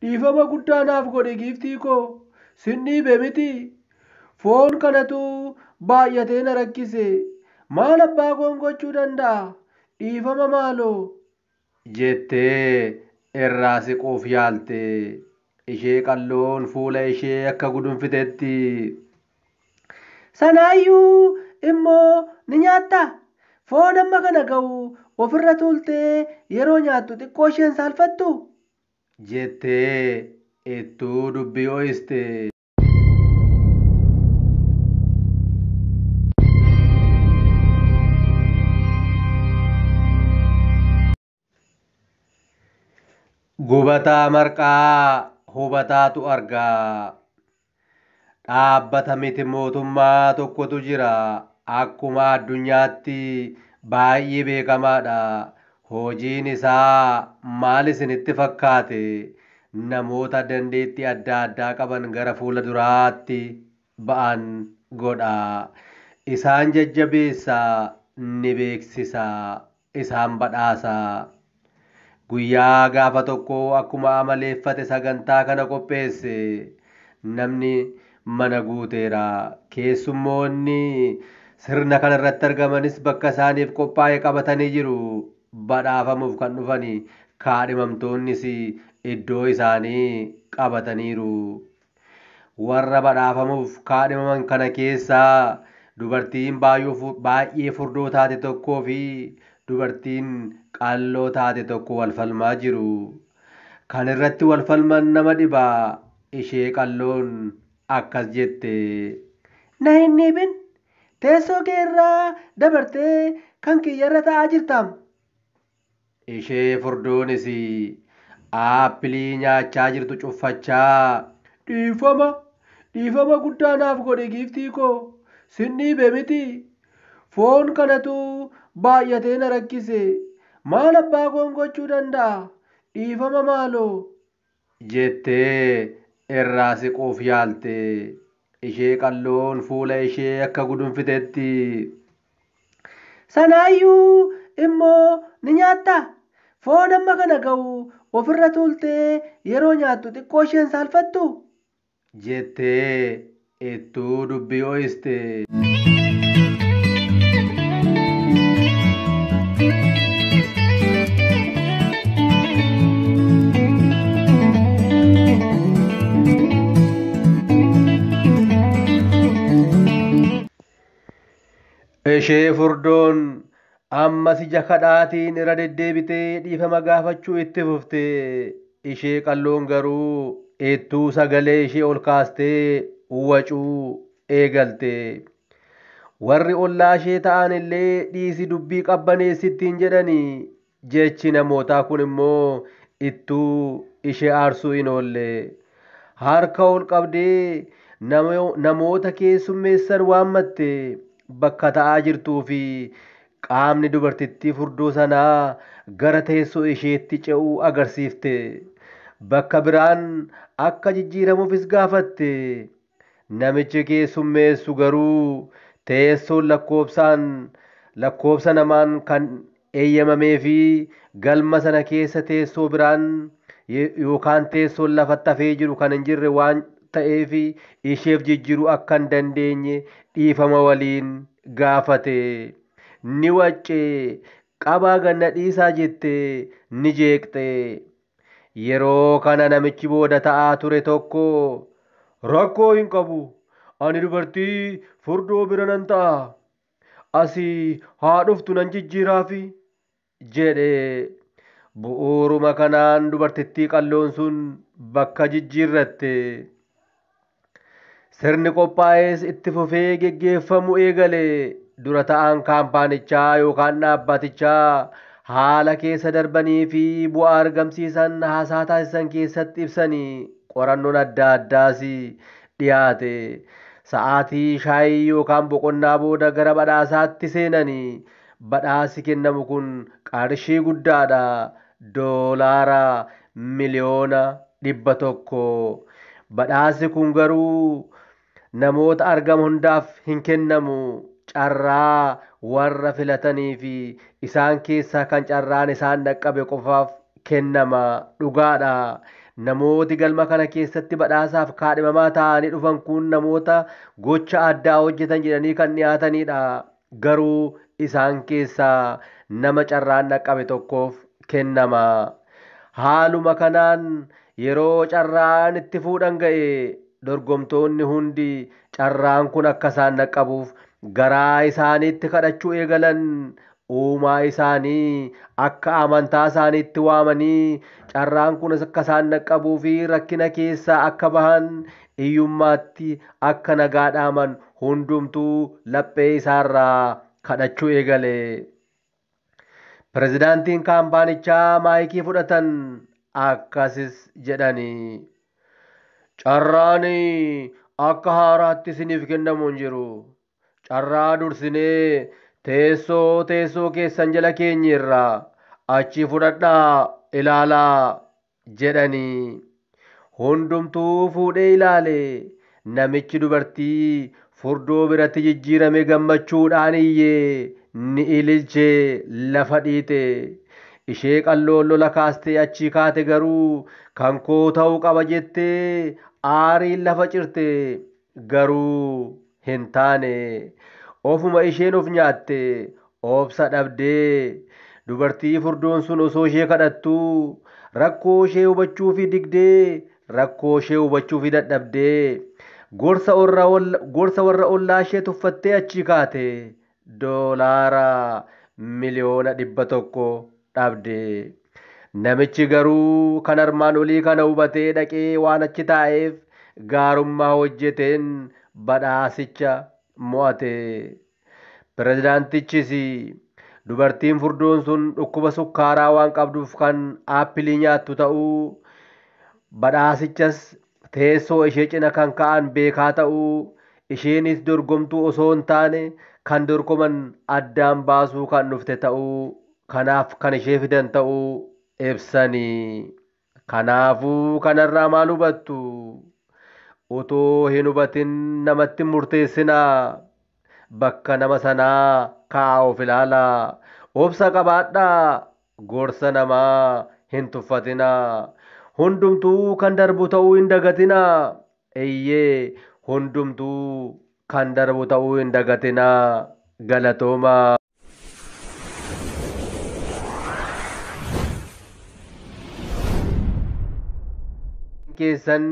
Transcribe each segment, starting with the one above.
Dhiifama guddaa naaf godhi giiftii koo. Sin dhiibe miti. Foon kanatu baay'atee na rakkise. Maal abbaa koon gochuu danda'a? Dhiifama maaloo? Jettee irraa siquuf yaalte. Ishee qalloon fuula ishee akka gudunfitetti. Sanaayyuu immoo ni nyaattaa? Foon amma kana ga'u ofirra tuultee yeroo nyaattu xiqqoo isheen saalfattu? Jettee ittuu dubbii ho'iste. Gubataa marqaa hubataatu argaa. Dhaabbata miti mootummaa tokkotu jira. Akkuma addunyaatti baay'ee beekamaadha. Hojiin isaa maal isinitti fakkaate? Namoota dandeettii adda addaa qaban gara fuula duraatti ba'an godha. Isaan jajjabeessa, ni beeksisa, isaan badhaasa. Guyyaa gaafa tokko akkuma amaleeffate sagantaa kana qopheesse. Namni mana guuteera. Keessummoonni sirna kana irratti argamanis bakka isaaniif qophaa'e qabatanii jiru. Badhaafamuuf kan dhufani kaadhimamtoonnis iddoo isaanii qabataniiru. Warra badhaafamuuf kaadhimaman kana keessaa dubartiin baay'ee furdoo taate tokkoo fi dubartiin qalloo taate tokko wal falmaa jiru. Kan irratti wal falman nama dhiba. Ishee qalloon akkas jette. Na hin dhiibin. Teessoo kee irraa dabartee kan kiyyarra taa'aa jirtaam. Ishee furdoonis aappilii nyaachaa jirtu cuffachaa dhiifama dhiifama guddaa naaf godhi giiftii koo. Sin dhiibe miti. Foon kanatu baay'atee na rakkise. Maal abbaa koon gochuu danda'a? Dhiifama maaloo? Jettee irraa siquuf yaalte. Ishee qalloon fuula ishee akka gudunfitetti. Sanaayyuu immoo ni nyaattaa? Foon amma kana ga'u ofirra tuultee yeroo nyaattu xiqqoo isheen saalfattu? Jettee ittuu dubbii ho'iste. Ishee furdoon ammas ija kadhaatiin irra deddeebitee dhiifama gaafachuu itti fufte. Ishee qalloon garuu ittuu sagalee ishee ol kaastee wacuu eegalte. Warri ollaa ishee ta'an illee dhiisi dubbii qabbaneessittiin jedhani. Jechi namootaa kun immoo ittuu ishee aarsuu hin oolle. Harka ol qabdee namoota keessummeessan waammatte. Bakka ta'aa jirtuu fi qaamni dubartittii furdoo sanaa gara teessoo isheetti ce'uu agarsiifte. Bakka biraan akka jijjiiramuufis gaafatte. Namichi keessummeessu garuu teessoon lakkoobsa namaan kan eeyyamamee fi galma sana keessa teessoo biraan yookaan teessoon lafatti hafee jiru kan hin jirre waan ta'eef isheef jijjiiruu akka hin dandeenye dhiifama waliin gaafate. Ni wacce qabaa ganna dhiisaa jette ni jeeqxe. Yeroo kana namichi booda ta'aa ture tokko rakkoo hin qabu. Ani dubartii furdoo bira nan ta'a. Asii haa dhuftu nan jijjiiraafi jedhe. Bu'uuruma kanaan dubartittii qalloon sun bakka jijjiirratte. Sirni qophaa'es itti fufee geggeeffamu eegale. Dura ta'an kaampaanichaa yookaan dhaabbatichaa haala keessa darbanii fi bu'aa argamsiisan haasaa taasisan keessatti ibsanii qorannoon adda addaas dhiyaate. Sa'aatii shaayii yookaan boqonnaa booda gara badhaasaatti seenanii badhaasi kennamu kun qarshii guddaadha. Doolaara 100,000,000. Badhaasi kun garuu namoota argamu hundaaf hin kennamu. Carraa warra filatanii fi isaan keessaa kan carraan isaan dhaqqabe qofaaf kennama. Dhugaadha. Namooti galma kana keessatti badhaasaaf kaadhimamaa ta'anii dhufan kun namoota gocha addaa hojjetan jedhanii kan dhiyaatanidha. Garuu isaan keessaa nama carraan dhaqqabe tokkoof kennama. Haaluma kanaan yeroo carraan itti fuudhan ga'e dorgomtoonni hundi carraan kun akka isaan dhaqqabuuf garaa isaaniitti kadhachuu eegalan. Uumaa isaanii akka amantaa isaaniitti waamanii carraan kun akka isaan dhaqqabuu fi rakkina keessaa akka bahan hiyyummaatti akka nagaa dhaaman hundumtuu laphee isaarraa kadhachuu eegale. Pirezidaantiin kaampaanichaa maayikii fudhatan akkasis jedhanii, carraan akka haaraatti isiniif kennamu hin jiru. Carraa dursinee teessoo teessoo keessan jala keenyerra achi fudhadhaa ilaalaa jedhanii. Hundumtuu fuudhee ilaale. Namichi dubartii furdoo biratti jijjiirame gammachuudhaan iyyee ni ililchee lafa dhiite. Ishee qalloon lola kaastee achii kaate garuu kan koo ta'uu qaba jettee aariin lafa cirte, garuu hin taane. Ofuma isheen of nyaatte, obsa dhabdee. Dubartii furdoon sun osoo ishee kadhattuu rakkoo ishee hubachuu fi digdee, rakkoo ishee hubachuu fi dadhabdee, gorsa warra ollaa ishee tuffattee achii kaate. $100 million dhabde. Namichi garuu kan armaan olii kana hubatee dhaqee waan achi taa'eef gaarummaa hojjeteen badhaasicha mo'ate. Pirezidaantichis dubartiin furdoon sun dhukkuba sukkaaraa waan qabduuf kan aappilii nyaattu ta'uu, badhaasichas teessoo ishee cina kan ka'an beekaa ta'uu, isheenis dorgomtuu osoo hin taane kan dorgoman addaan baasuu kan dhufte ta'uu, kanaaf kan ishee fidan ta'uu ibsanii. Kanaafuu kanarraa maal hubattu? Otoo hin hubatin namatti hin murteessinaa. Bakka nama sanaa kaa'aa of ilaalaa. Obsa qabaadhaa. Gorsa namaa hin tuffatinaa. Hundumtuu kan darbu ta'uu hin dagatinaa. Eeyyee, hundumtuu kan darbu ta'uu hin dagatinaa. Galatoomaa. Keessan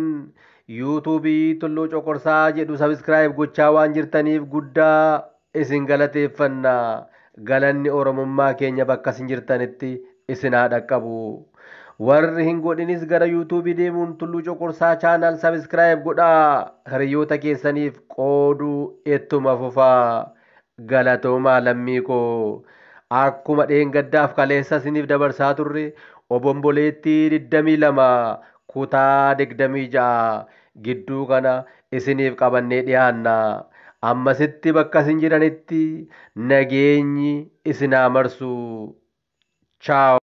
yuutuubii Tulluu Coqorsaa jedhu subscribe gochaa waan jirtaniif guddaa isin galateeffanna. Galanni Oromummaa keenya bakka isin jirtanitti isin haa dhaqqabu. Warri hin godhinis gara yuutuubii deemuun Tulluu Coqorsaa channel subscribe godhaa. Hiriyoota keessaniif qooduu ittuma fufaa. Galatoomaa lammii koo. Akkuma dheengaddaaf kaleessa isiniif dabarsaa turre, obomboleettii 22 kutaa 26 gidduu kana isiniif qabannee dhiyaanna. Ammasitti bakka isin jiranitti nageenyi isin haa marsu. Chaaw.